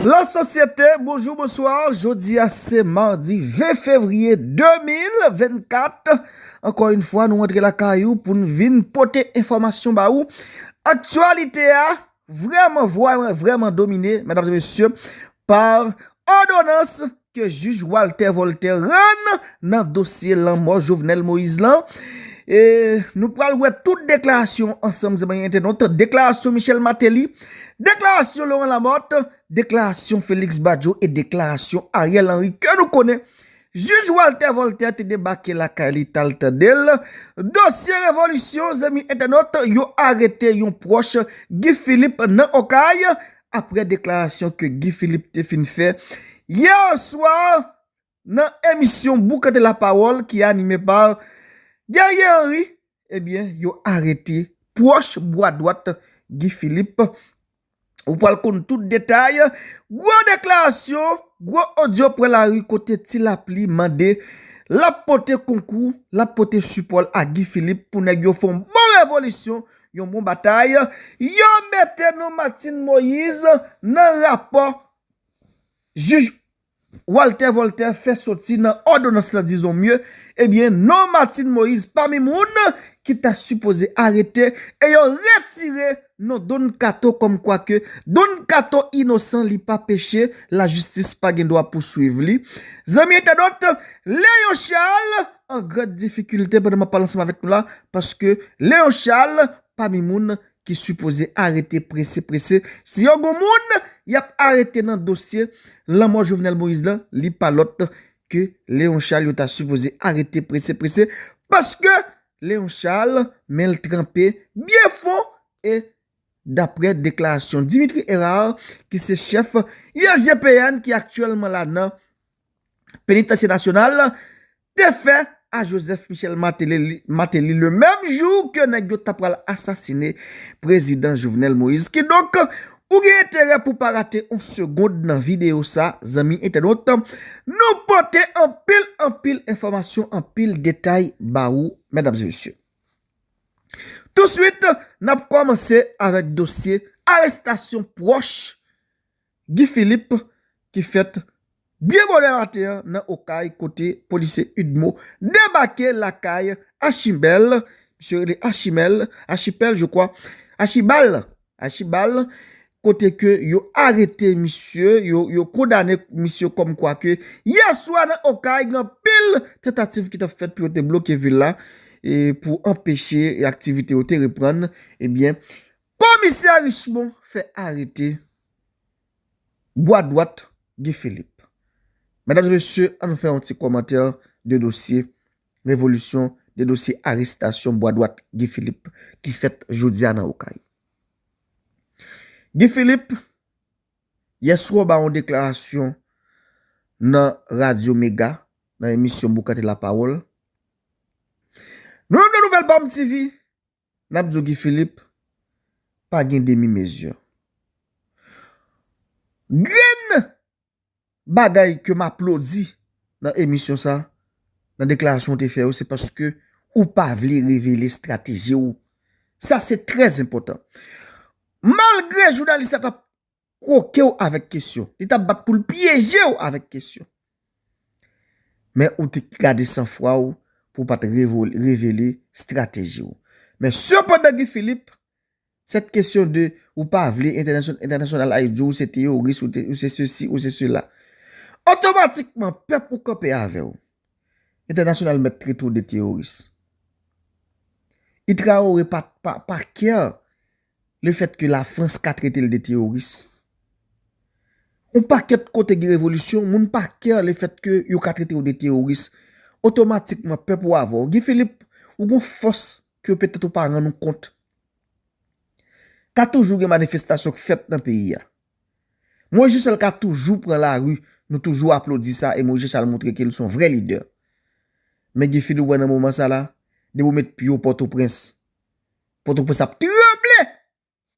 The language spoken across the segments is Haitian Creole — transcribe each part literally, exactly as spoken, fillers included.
La sosyete, bonjou, bonswa. Jodi a se madi ven fevriye de mil vennkat. Ankò yon fwa, nou antre lakay ou pou n vin pote enfòmasyon ba ou. Aktyalite a vrèman, vrèman, vrèman domine, medam e mesye, pa òdonans ke jij Walter Voltaire rann nan dosye lanmò Jovenel Moïse lan. E nou pral wè tout deklarasyon ansanm, zanmi entènot. Deklarasyon Michel Martelly, deklarasyon Laurent Lamothe, deklarasyon Félix Badio e deklarasyon Ariel Henry ke nou konnen. Jij Walter Voltaire te debake lakay li, t al tande l. Dosye revolisyon, zanmi entènot, yo arete yon pwòch Guy Philippe nan Okay, apre deklarasyon ke Guy Philippe te fin fè yè swa nan emisyon Boukante Lapawòl ki anime pa Guerrier Henry. Ebyen, yo arete pwòch bwa dwat Guy Philippe. Ou pral konn tout detay. Gwo deklarasyon, gwo odyo pran lari kote Ti Lapli mande l ap pote konkou, l ap pote sipò l a Guy Philippe pou nèg yo fè yon bon revolisyon, yon bon batay. Yo mete non Martine Moïse nan rapò jij Walter Voltaire fè soti nan òdonans lan, dizon mye, ebyen, non Martine Moïse pami moun ki ta sipoze arete e yo retire non Don Kato kòmkwa ke Don Kato inosan, li pa peche, lajistis pa gen dwa pouswiv li. Zanmi entènot, Léon Charles an gran difikilte pandan m ap pale ansanm avèk nou la, paske Léon Charles pami moun ki sipoze arete prese, prese. Si yo gon moun y ap arete nan dosye lanmò Jovenel Moïse lan, li pa lòt ke Léon Charles yo ta sipoze arete prese, prese, paske Léon Charles, men l tranpe byen fon, e daprè deklarasyon Dimitri Hérard, ki se chèf I S G P N ki aktyèlman la nan Penitansye Nasyonal, te fè a Joseph Michel Martelly, Martelly le menm jou ke nèg yo ta pral asasine prezidan Jovenel Moïse. Kidonk, ou gen enterè pou pa rate yon segonn nan videyo sa, zanmi entènot. Nou pote anpil, anpil enfòmasyon, anpil detay ba ou, medam e mesye. Touswit, n ap kòmanse avèk dosye arestasyon pwòch Guy Philippe ki fèt byen bonè maten an nan Okay, kote polisye UDMO debake lakay Achibel, misye rele Achimel, Achipel, je crois, Achibal, Achibal, kote ke yo arete misye, yo, yo kondane misye kòmkwa ke yè swa nan Okay, gen anpil tantativ ki t ap fèt pou yo te bloke vil la, e pou anpeche aktivite yo te reprann, ebyen, Komisè Richemond fè arete bwa dwat Guy Philippe. Medam e mesye, ann nou fè yon ti kòmantè de dosye revolisyon, de dosye arestasyon bwa dwat Guy Philippe ki fèt jodi a nan Okay. Guy Philippe, yè swa, w ba yon deklarasyon nan Radyo Mega, nan emisyon Boukante Lapawòl. Nou menm nan Nouvèl Pam T V, n ap di w Guy Philippe pa gen demi mezi. Grenn bagay ke m aplodi nan emisyon sa, nan deklarasyon w te fè yo, se paske ou pa vle revele estrateji w. Sa se trè enpòtan. Malgre jounalis la t ap kwoke w avèk kesyon, li t ap bat pou l pyeje w avèk kesyon. Men ou te gade sanfwa w pou w pa t revo-, revele estrateji w. Men sepandan, Guy Philippe, cette question de ou pa vle entènasyon-, entènasyonal la di w se teyoris, ou te, ou se sesi, ou se sela. Otomatikman, pèp ou kanpe avè w. Entènasyonal mèt trete w de teyoris. I Traoré pa, pa, pa kè lefèt ke Lafrans ka trete l de teyoris. Yon pakèt kote gen revolisyon, moun pa kè lefèt ke yo ka trete w de teyoris. Otomatikman, pèp ou avè w. Guy Philippe, ou gon fòs ke petèt ou pa rann ou kont. Ka toujou gen manifestasyon k fèt nan peyi a. Moïse Jean Charles ka toujou pran lari, nou toujou aplodi sa, e Moïse Jean Charles montre ke l se yon vrè lidè. Men Guy Philippe, ou wè nan moman sa la, depi w met pye w Pòtoprens, Pòtoprens ap tranble,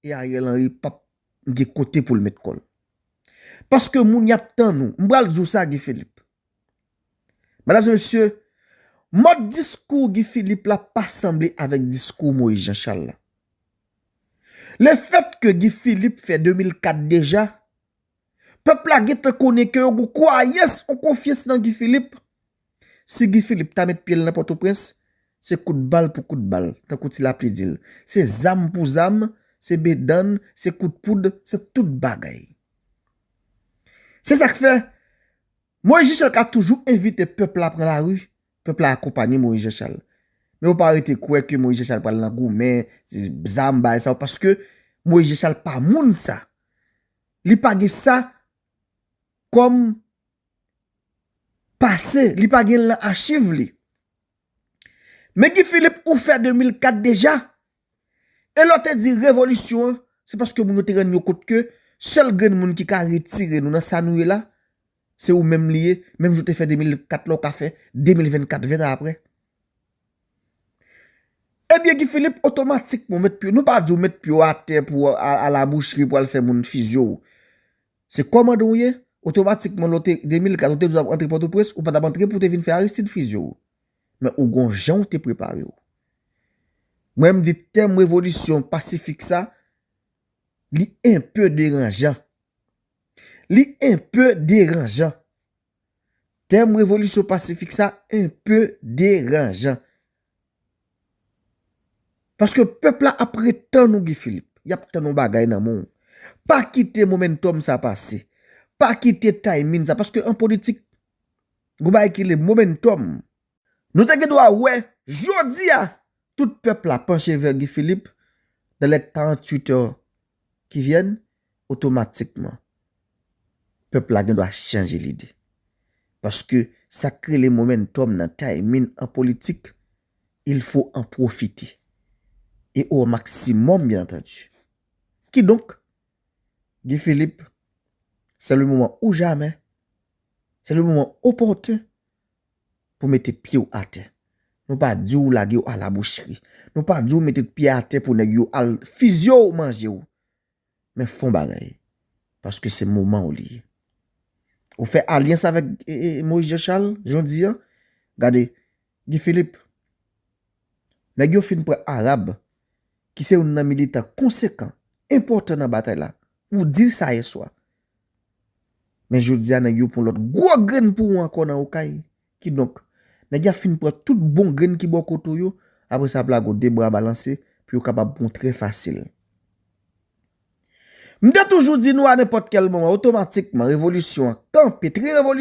e Ariel Henry p ap gen kote pou l met kò l. Paske moun y ap tann ou. M pral di w sa, Guy Philippe. Medam e mesye, mòd diskou Guy Philippe la pa sanble avèk diskou Moïse Jean Charles la. Lefèt ke Guy Philippe fè de mil kat deja, Pèp la gentan konnen ke yo gon kwayans, yon konfyans nan Guy Philippe. Si Guy Philippe ta met pye l nan Pòtoprens, se kout bal pou kout bal, tankou Ti Lapli di l. Se zam pou zam, se bedann, se kout poud, se tout bagay. Se sa k fè Moïse Jean Charles ka toujou envite pèp la pran lari, pèp la akonpanye Moïse Jean Charles. Men yo pa rete kwè ke Moïse Jean Charles pral nan goumen, zam, bagay sa yo, paske Moïse Jean Charles pa moun sa. Li pa gen sa kòm pase, li pa gen l nan achiv li. Men Guy Philippe, ou fè de mil kat deja. E lè w te di revolisyon an, se paske moun yo te rann yo kont ke sèl grenn moun ki ka retire nou nan sa nou ye la, se ou menm li ye, menm jan w te fè de mil kat la, ou ka fè de mil vennkat ven tan apre. Ebyen, Guy Philippe, otomatikman, w met pye, nou pa di w met pye w atè pou al, al la boucherie pou al fè moun fizye w. Se kòmandan w ye, otomatikman, lè w te, de mil kat, ou te di w ap antre Pòtoprens, ou pa t ap antre pou w te vin fè Aristide fizye w. Men ou gon jan w te prepare w. Mwen, m di tèm revolisyon pasifik sa, li enpe deranjan. Li enpe deranjan. Tèm revolisyon pasifik sa enpe deranjan. Paske pèp la ap ret tann ou, Guy Philippe. Y ap tann yon bagay nan men w. Pa kite momentum sa pase. Pa kite timing sa. Paske an politik, gon bagay ki rele momentum. Nou te gen dwa wè, jodi a, tout pèp la panche vè Guy Philippe, dans les quarante-huit heures qui viennent, otomatikman, pèp la gen dwa chanje lide. Paske sa k rele momentum nan, timing an politik, il faut en profiter. Et au maximum, bien entendu. Kidonk, Guy Philippe, c'est le moment ou jamais, c'est le moment opportun pou mete pye w atè. Nou pa di w lage w al la boucherie. Nou pa di w mete pye atè pou nèg yo al fizye w, manje w. Men fè yon bagay. Paske se moman w li ye. Ou fè alyans avèk, e, e, Moïse Jean Charles, jodi a. Gade, Guy Philippe, nèg yo fin pran Arab, ki se youn nan militan konsekan, enpòtan nan batay la. Ou di sa yè swa. Men jodi a, nèg yo pran lòt gwo grenn pou ou ankò nan Okay. Kidonk, nèg yo ap fin pran tout bon grenn ki bò kote w yo, apre sa ap lage w de bra balanse pou yo kapab pran w trè fasil. M te toujou di nou a nenpòt kèl moman, otomatikman, revolisyon an kanpe, trè revolisyon